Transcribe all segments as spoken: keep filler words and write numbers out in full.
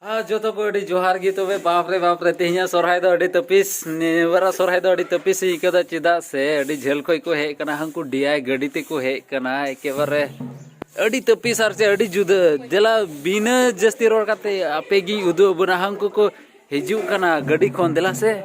ᱟᱨ ᱡᱚᱛᱚ ᱠᱚ ᱟᱹᱰᱤ ᱡᱚᱦᱟᱨ ᱜᱮ᱾ ᱛᱚᱵᱮ ᱵᱟᱯ ᱨᱮ ᱵᱟᱯ ᱨᱮ, ᱛᱮᱦᱮᱧᱟᱜ ᱥᱚᱨᱦᱟᱭ ᱫᱚ ᱟᱹᱰᱤ ᱛᱟᱹᱯᱤᱥ, ᱱᱤᱭᱟᱹ ᱵᱟᱨᱟᱜ ᱥᱚᱨᱦᱟᱭ ᱫᱚ ᱟᱹᱰᱤ ᱛᱟᱹᱯᱤᱥ ᱤᱧ ᱟᱹᱭᱠᱟᱹᱣ ᱫᱟ᱾ ᱪᱮᱫᱟᱜ ᱥᱮ ᱟᱹᱰᱤ ᱡᱷᱟᱹᱞ ᱠᱷᱚᱡ ᱠᱚ ᱦᱮᱡ ᱠᱟᱱᱟ, ᱦᱟᱱᱠᱩ ᱰᱤ ᱟᱭ ᱜᱟᱹᱰᱤ ᱛᱮᱠᱚ ᱦᱮᱡ ᱠᱟᱱᱟ᱾ ᱮᱠᱮᱵᱟᱨᱮ ᱟᱹᱰᱤ ᱛᱟᱹᱯᱤᱥ ᱟᱨ ᱪᱮ ᱟᱹᱰᱤ ᱡᱩᱫᱟᱹ᱾ ᱫᱮᱞᱟ, ᱵᱤᱱᱟᱹ ᱡᱟᱹᱥᱛᱤ ᱨᱚᱲ ᱠᱟᱛᱮ ᱟᱯᱮ ᱜᱤᱧ ᱩᱫᱩᱜ ᱟᱵᱚᱱᱟ᱾ ᱦᱟᱱᱠᱩ ᱠᱚ ᱦᱤᱡᱩᱜ ᱠᱟᱱᱟ ᱜᱟᱹᱰᱤ ᱠᱷᱚᱱ, ᱫᱮᱞᱟ ᱥᱮ᱾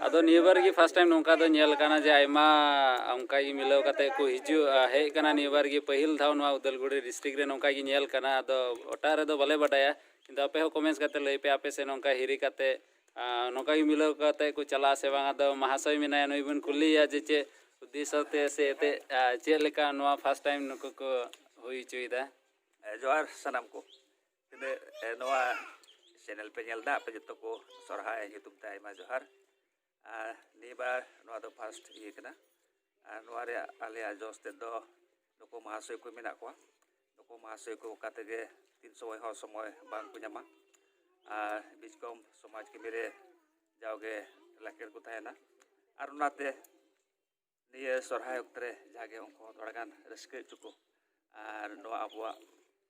ᱟᱫᱚ ᱱᱤᱭᱟᱹ ᱵᱟᱨ ᱜᱮ first time ᱱᱚᱝᱠᱟ ᱫᱚ ᱧᱮᱞ ᱠᱟᱱᱟ ᱡᱮ ᱟᱭᱢᱟ ᱚᱱᱠᱟ ᱜᱮ ᱢᱤᱞᱟᱹᱣ ᱠᱟᱛᱮ ᱠᱚ ᱦᱤᱡᱩᱜᱼᱟ, ᱦᱮᱡ ᱠᱟᱱᱟ᱾ ᱱᱤᱭᱟᱹ ᱵᱟᱨ ᱜᱮ ᱯᱟᱹᱦᱤᱞ ᱫᱷᱟᱣ ᱱᱚᱣᱟ ᱩᱫᱟᱞᱜᱩᱲᱤ district ᱨᱮ ᱱᱚᱝᱠᱟ ᱜᱮ ᱧᱮᱞ ᱠᱟᱱᱟ᱾ ᱟᱫᱚ ᱚᱴᱟᱜ ᱨᱮᱫᱚ ᱵᱟᱞᱮ ᱵᱟᱰᱟᱭᱟ, ᱠᱤᱱᱛᱩ ᱟᱯᱮ ᱦᱚᱸ comments ᱠᱟᱛᱮ ᱞᱟᱹᱭ ᱯᱮ, ᱟᱯᱮ ᱥᱮᱫ ᱱᱚᱝᱠᱟ ᱦᱤᱨᱤ ᱠᱟᱛᱮ, ᱟᱨ ᱱᱚᱝᱠᱟ ᱜᱮ ᱢᱤᱞᱟᱹᱣ ᱠᱟᱛᱮ ᱠᱚ ᱪᱟᱞᱟᱜᱼᱟ ᱥᱮ ᱵᱟᱝ? ᱟᱫᱚ ᱢᱟᱦᱟᱥᱚᱭ ᱢᱮᱱᱟᱭᱟ, ᱱᱩᱭ ᱵᱚᱱ ᱠᱩᱞᱤᱭᱮᱭᱟ ᱡᱮ ᱪᱮᱫ ᱩᱫᱽᱫᱮᱥᱥᱚ ᱛᱮ ᱥᱮ ᱮᱱᱛᱮᱫ, ᱟᱨ ᱪᱮᱫ ᱞᱮᱠᱟ ᱱᱚᱣᱟ first time ᱱᱩᱠᱩ ᱠᱚ ᱦᱩᱭ ᱦᱚᱪᱚᱭᱮᱫᱟ᱾ ᱮ, ᱡᱚᱦᱟᱨ ᱥᱟᱱᱟᱢ ᱠᱚ᱾ ᱛᱤᱱᱟᱹᱜ, ᱮ, ᱱᱚᱣᱟ channel ᱯᱮ ᱧᱮᱞ ᱮᱫᱟ, ᱟᱯᱮ ᱡᱚᱛᱚ ᱠᱚ ᱥᱚᱨᱦᱟᱭ ᱧᱩᱛᱩᱢ ᱛᱮ ᱟᱭᱢᱟ ᱡᱚᱦᱟᱨ᱾ ᱟᱨ ᱱᱤᱭᱟᱹ ᱵᱟᱨ ᱱᱚᱣᱟ ᱫᱚ first ᱤᱭᱟᱹ ᱠᱟᱱᱟ᱾ ᱟᱨ ᱱᱚᱣᱟ ᱨᱮᱭᱟᱜ ᱟᱞᱮᱭᱟᱜ ᱡᱚᱥ ᱛᱮᱫ ᱫᱚ ᱱᱩᱠᱩ ᱢᱟᱦᱟᱥᱚᱭ ᱠᱚ ᱢᱮᱱᱟᱜ ᱠᱚᱣᱟ᱾ ᱱᱩᱠᱩ ᱢᱟᱦᱟᱥᱚᱭ ᱠᱚ ᱚᱠᱟ ᱛᱮᱜᱮ ᱛᱤᱱ ᱥᱚᱢᱚᱭ ᱦᱚᱸ ᱥᱚᱢᱚᱭ ᱵᱟᱝ ᱠᱚ ᱧᱟᱢᱟ᱾ ᱟᱨ ᱵᱤᱪᱠᱚᱢ ᱥᱚᱢᱟᱡᱽ ᱠᱟᱹᱢᱤ ᱨᱮ ᱡᱟᱣᱜᱮ ᱞᱟᱹᱠᱛᱤ ᱨᱮᱠᱚ ᱛᱟᱦᱮᱱᱟ᱾ ᱟᱨ ᱚᱱᱟᱛᱮ ᱱᱤᱭᱟᱹ ᱥᱚᱨᱦᱟᱭ ᱚᱠᱛᱮ ᱨᱮ ᱡᱟᱜᱮ ᱩᱱᱠᱩ ᱦᱚᱸ ᱛᱷᱚᱲᱟ ᱜᱟᱱ ᱨᱟᱹᱥᱠᱟᱹ ᱦᱚᱪᱚ ᱠᱚ, ᱟᱨ ᱱᱚᱣᱟ ᱟᱵᱚᱣᱟᱜ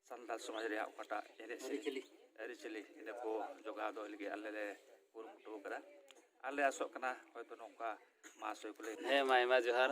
ᱥᱟᱱᱛᱟᱲ ᱥᱚᱢᱟᱡᱽ ᱨᱮᱭᱟᱜ ᱚᱠᱟᱴᱟᱜ ᱮᱱᱮᱡ ᱥᱮᱨᱮᱧ, ᱟᱹᱨᱤᱪᱟᱹᱞᱤ, ᱤᱱᱟᱹ ᱠᱚ ᱡᱚᱜᱟᱣ ᱫᱚᱦᱚᱭ ᱞᱟᱹᱜᱤᱫ ᱟᱞᱮ ᱞᱮ ᱠᱩᱨᱩᱢᱩᱴᱩ ᱟᱠᱟᱫᱟ᱾ ᱟᱞᱮ ᱟᱥᱚᱜ ᱠᱟᱱᱟ ᱦᱚᱭᱛᱳ ᱱᱚᱝᱠᱟ ᱢᱟᱦᱟᱥᱚᱭ ᱠᱚᱞᱮ ᱦᱮᱸ, ᱢᱟ ᱟᱭᱢᱟ ᱡᱚᱦᱟᱨ᱾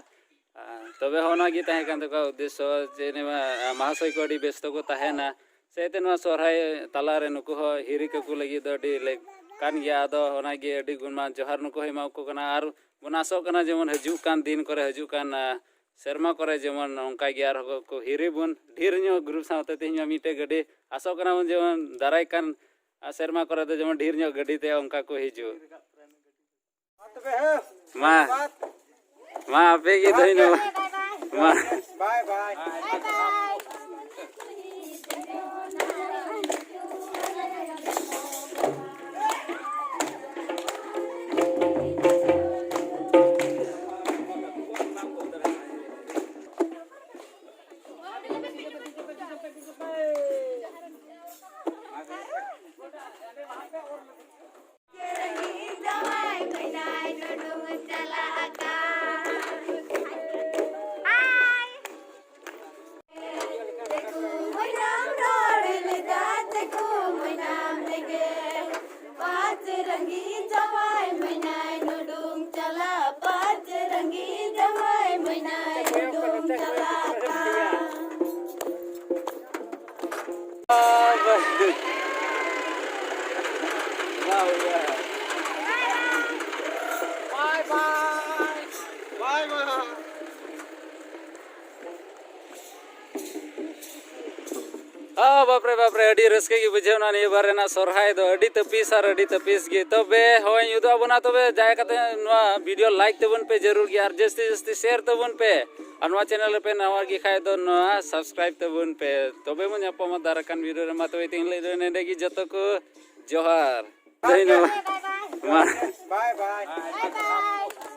ᱟᱨ ᱛᱚᱵᱮ ᱦᱚᱸ ᱚᱱᱟ ᱜᱮ ᱛᱟᱦᱮᱸ ᱠᱟᱱ ᱛᱟᱠᱚᱣᱟ ᱩᱫᱽᱫᱮᱥᱥᱚ, ᱡᱮ ᱱᱚᱣᱟ, ᱟᱨ, ᱢᱟᱦᱟᱥᱚᱭ ᱠᱚ ᱟᱹᱰᱤ ᱵᱮᱥᱛᱚ ᱠᱚ ᱛᱟᱦᱮᱱᱟ᱾ ᱥᱮ ᱮᱱᱛᱮᱫ ᱱᱚᱣᱟ ᱥᱚᱨᱦᱟᱭ ᱛᱟᱞᱟ ᱨᱮ ᱱᱩᱠᱩ ᱦᱚᱸ ᱦᱤᱨᱤ ᱠᱟᱠᱚ ᱞᱟᱹᱜᱤᱫ ᱫᱚ ᱟᱹᱰᱤ ᱞᱮᱠ ᱠᱟᱱ ᱜᱮᱭᱟ᱾ ᱟᱫᱚ ᱚᱱᱟ ᱜᱮ ᱟᱹᱰᱤ ᱜᱩᱱᱢᱟᱱ ᱡᱚᱦᱟᱨ ᱱᱩᱠᱩ ᱦᱚᱸ ᱮᱢᱟ ᱠᱚ ᱠᱟᱱᱟ᱾ ᱟᱨ ᱵᱚᱱ ᱟᱥᱚᱜ ᱠᱟᱱᱟ ᱡᱮᱢᱚᱱ ᱦᱤᱡᱩᱜ ᱠᱟᱱ ᱫᱤᱱ ᱠᱚᱨᱮ, ᱦᱤᱡᱩᱜ ᱠᱟᱱ, ᱟᱨ, ᱥᱮᱨᱢᱟ ᱠᱚᱨᱮ ᱡᱮᱢᱚᱱ ᱚᱱᱠᱟ ᱜᱮ ᱟᱨᱦᱚᱸ ᱠᱚ ᱦᱤᱨᱤ ᱵᱚᱱ ᱰᱷᱮᱨ ᱧᱚᱜ group ᱥᱟᱶᱛᱮ᱾ ᱛᱮᱦᱮᱧ ᱢᱟ ᱢᱤᱫᱴᱮᱡ ᱜᱟᱹᱰᱤ, ᱟᱥᱚᱜ ᱠᱟᱱᱟ ᱵᱚᱱ ᱡᱮᱢᱚᱱ ᱫᱟᱨᱟᱭ ᱠᱟᱱ, ᱟᱨ, ᱥᱮᱨᱢᱟ ᱠᱚᱨᱮ ᱫᱚ ᱡᱮᱢᱚᱱ ᱰᱷᱮᱨ ᱧᱚᱜ ᱜᱟᱹᱰᱤ ᱛᱮ ᱚᱱᱠᱟ ᱠᱚ ᱦᱤᱡᱩᱜ᱾ ᱢᱟ, ᱢᱟ ᱟᱯᱮ ᱜᱮ ᱫᱷᱚᱱᱭᱚᱵᱟᱫ᱾ ᱢᱟ᱾ ᱦᱚᱸ, ᱵᱟᱯᱨᱮ, ᱵᱟᱯᱨᱮ, ᱟᱹᱰᱤ ᱨᱟᱹᱥᱠᱟᱹ ᱜᱮ ᱵᱩᱡᱷᱟᱹᱣ ᱮᱱᱟ ᱱᱤᱭᱟᱹ ᱵᱟᱨ ᱨᱮᱱᱟᱜ ᱥᱚᱨᱦᱟᱭ ᱫᱚ᱾ ᱟᱹᱰᱤ ᱛᱟᱹᱯᱤᱥ ᱟᱨ ᱟᱹᱰᱤ ᱛᱟᱹᱯᱤᱥ ᱜᱮ᱾ ᱛᱚᱵᱮ ᱦᱚᱸᱜᱼᱚᱭ ᱩᱫᱩᱜ ᱟᱵᱚᱱᱟ, ᱛᱚᱵᱮ ᱫᱟᱭᱟ ᱠᱟᱛᱮ ᱱᱚᱣᱟ video like ᱛᱟᱵᱚᱱ ᱯᱮ ᱡᱟᱹᱨᱩᱲ ᱜᱮ, ᱟᱨ ᱡᱟᱹᱥᱛᱤ ᱡᱟᱹᱥᱛᱤ share ᱛᱟᱵᱚᱱ ᱯᱮ᱾ ᱟᱨ ᱱᱚᱣᱟ channel ᱨᱮᱯᱮ ᱱᱟᱣᱟ ᱜᱮ ᱠᱷᱟᱡ ᱫᱚ ᱱᱚᱣᱟ subscribe ᱛᱟᱵᱚᱱ ᱯᱮ᱾ ᱛᱚᱵᱮ ᱵᱚᱱ ᱧᱟᱯᱟᱢᱟ ᱫᱟᱨᱟᱭ ᱠᱟᱱ video ᱨᱮ᱾ ᱢᱟ ᱛᱚᱵᱮ ᱛᱮᱦᱮᱧ ᱞᱟᱹᱜᱤᱫ ᱫᱚ ᱱᱚᱰᱮ ᱜᱮ, ᱡᱚᱛᱚ ᱠᱚ ᱡᱚᱦᱟᱨ᱾ ᱫᱷᱚᱱᱭᱚᱵᱟᱫ᱾ ᱢᱟ᱾ Bye bye.